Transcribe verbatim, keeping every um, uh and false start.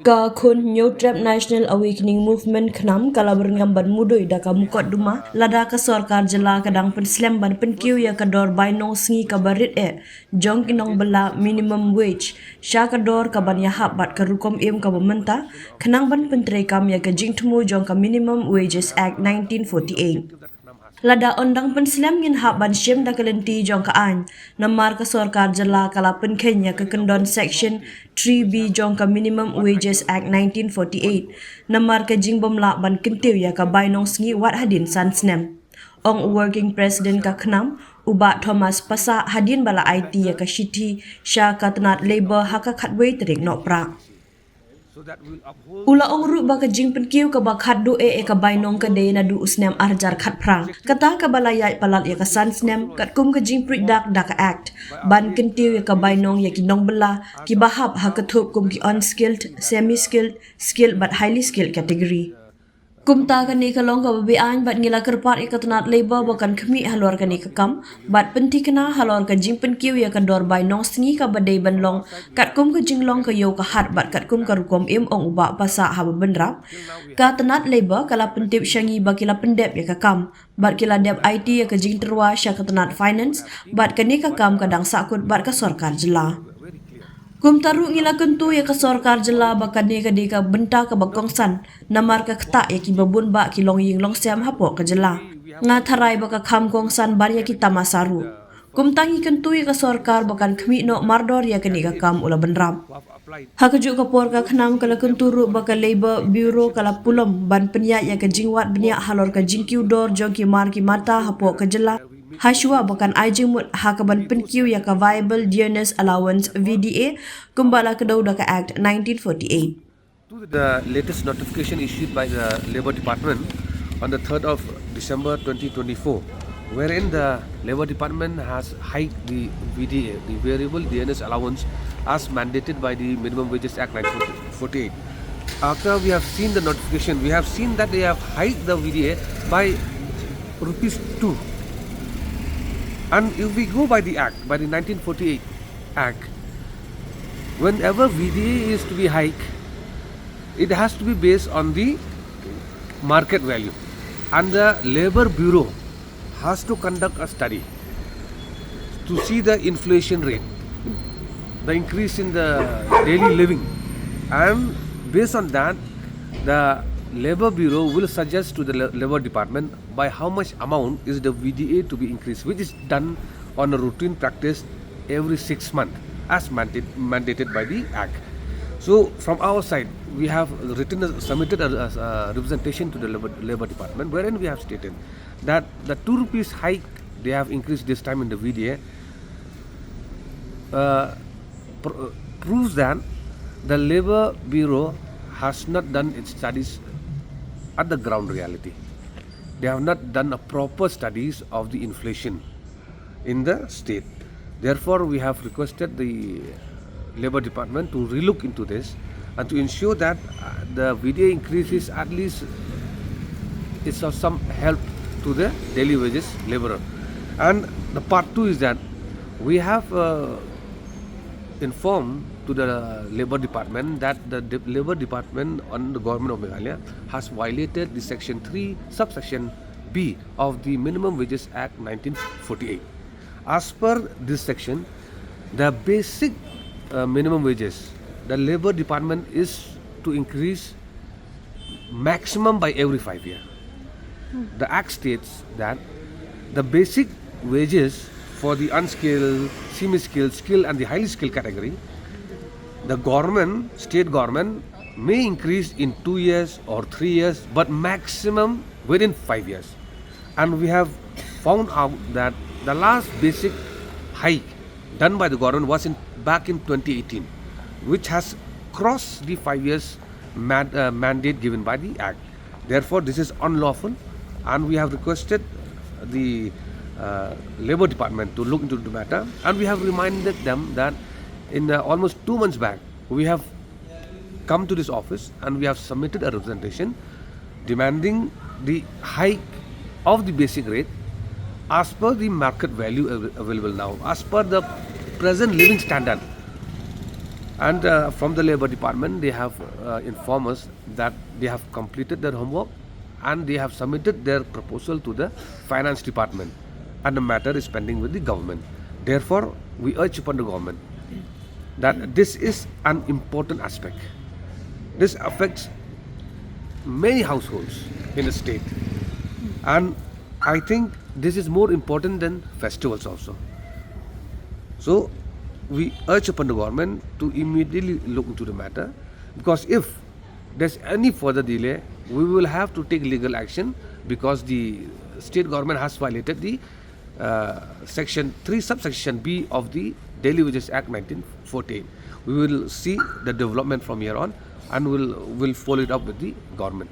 Ka khun Hynñiewtrep National Awakening Movement, KHNAM, ka la byrngem ban mudui da ka mukotduma lada ka sorkar jylla ka dang pynslem ban pynkiew ïa ka dor bai nongsngi kaba rit eh jong ki nongbylla, minimum wage, sha ka dor kaban ïahap bad ka rukom im kaba mynta, khnang ban pyntreikam ïa ka jingthmu jong ka Minimum Wages Act nineteen forty-eight. Lada yn dang pynslem, ngin hap ban shim da ka lynti jong ka aiñ, namar ka sorkar jylla ka la pynkheiñ ïa ka kyndon Section three B jong ka Minimum Wages Act nineteen forty-eight, namar ka jingbymlah ban kyntiew ïa ka bai nongsngi wat hadien san snem. Ong u Working President ka KHNAM, u Bah Thomas Passah, hadien ba la aiti ïa ka shithi sha ka tnat Labour ha ka khatwei tarik Nohprah. U la ong ruh ba ka jingpynkiew kaba khatduh eh ïa ka bai nong ka dei naduh u snem arhajar khatphra, kata kaba la ïaid palat ïa ka san snem katkum ka jingpruid dak da ka Act, ban kyntiew ïa ka bai nong ïa ki nongbylla kiba hap ha ka thup kum ki unskilled, semi-skilled, skilled bad highly skilled category. Kumta kane ka long kaba beaiñ bad ngi la kyrpad ïa ka tnat Labour ba kan khmih halor kane ka kam bad pynthikna halor ka jingpynkiew ïa ka dor bai nongsngi kaba dei ban long katkum ka jinglong ka ïew ka hat bad katkum ka rukom im, ong u Bah Passah haba bynrap. Ka tnat Labour ka la pyntip sha ngi ba ki la pyndep ïa ka kam bad ki la dep aiti ïa ka jingtyrwa sha ka tnat Finance bad kane ka kam ka dang sahkut bad ka sorkar jylla. Kumta ruh ngi la kyntu ïa ka sorkar jylla ba kane ka dei ka bynta kaba kongsan, namar ka ktah ïa kiba bun bah ki longïing longsem hapoh ka jylla. Nga tharai ba ka kham kongsan ban ïa ki tamasa ruh. Kumta ngi kyntu ïa ka sorkar ba kan khmih noh mardor ïa kane ka kam, u la bynrap. Ha kajuh ka por ka KHNAM ka la kyntu ruh ba ka Labour Bureau ka la pulom ban pynïaid ïa ka jingwad bniah halor ka jingkiew dor jong ki mar ki mata hapoh ka jylla, hashwa ba kan ai jingmut ha kaban pynkiew ïa ka Viable Dearness Allowance, V D A, kumba la kdew da ka Act nineteen forty-eight. To the latest notification issued by the Labour Department on the third of December twenty twenty-four, wherein the Labour Department has hiked the V D A, the Variable Dearness Allowance, as mandated by the Minimum Wages Act nineteen forty-eight. After we have seen the notification, we have seen that they have hiked the V D A by rupees two. And if we go by the Act, by the nineteen forty-eight Act, whenever V D A is to be hiked, it has to be based on the market value. And the Labour Bureau has to conduct a study to see the inflation rate, the increase in the daily living, and based on that, the Labour Bureau will suggest to the La- Labour Department by how much amount is the V D A to be increased, which is done on a routine practice every six months as mandate, mandated by the Act. So from our side, we have written a, submitted a, a, a representation to the Labour, Labour Department, wherein we have stated that the two rupees hike they have increased this time in the V D A uh, pr- uh, proves that the Labour Bureau has not done its studies at the ground reality. They have not done a proper studies of the inflation in the state. Therefore, we have requested the Labour Department to relook into this and to ensure that uh, the V D A increase is at least is of some help to the daily wages labourer. And the part two is that we have uh, informed to the Labour Department that the De- Labour Department on the Government of Meghalaya has violated the Section three, subsection B of the Minimum Wages Act nineteen forty-eight. As per this section, the basic uh, minimum wages, the Labour Department is to increase maximum by every five years. The Act states that the basic wages for the unskilled, semi-skilled, skilled, and the highly skilled category, the government, state government, may increase in two years or three years, but maximum within five years. And we have found out that the last basic hike done by the government was in back in twenty eighteen, which has crossed the five years mad, uh, mandate given by the Act. Therefore, this is unlawful, and we have requested the uh, Labour Department to look into the matter, and we have reminded them that in uh, almost two months back, we have come to this office and we have submitted a representation demanding the hike of the basic rate as per the market value av- available now, as per the present living standard. And uh, from the Labour Department, they have uh, informed us that they have completed their homework and they have submitted their proposal to the Finance Department, and the matter is pending with the government. Therefore, we urge upon the government that this is an important aspect. This affects many households in the state, and I think this is more important than festivals also. So we urge upon the government to immediately look into the matter, because if there's any further delay, we will have to take legal action, because the state government has violated the uh, section three, subsection B of the Daily Wages Act nineteen forty-eight. We will see the development from here on, and we'll, we'll follow it up with the government.